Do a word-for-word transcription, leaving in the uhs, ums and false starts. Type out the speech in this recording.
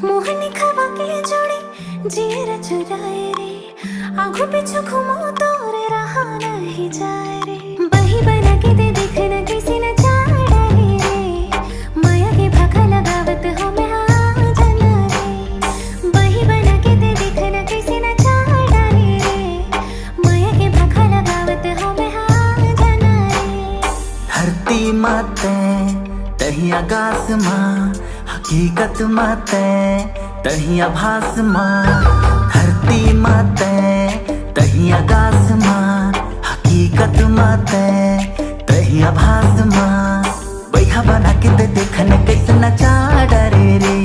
मोहनी खवा के जोड़ी जियरा चुराए रे, आंखों पीछू घूमो तोरे रहा नहीं जाए रे। बही बना के दे देखना कैसे नचा डाले रे, माया के भाखा लगावत हो मैं हाँ जाना रे। बही बना के दे देखना कैसे नचा डाले रे, माया के भाखा लगावत हो मैं हाँ जाना रे। धरती माते तही आकाश मा, हकीकत माते तही आभास मा। धरती माते तही आकाश मा, हकीकत माते तही आभास मा। बैहा बना के दे देखने कैसे नचा डरे रे।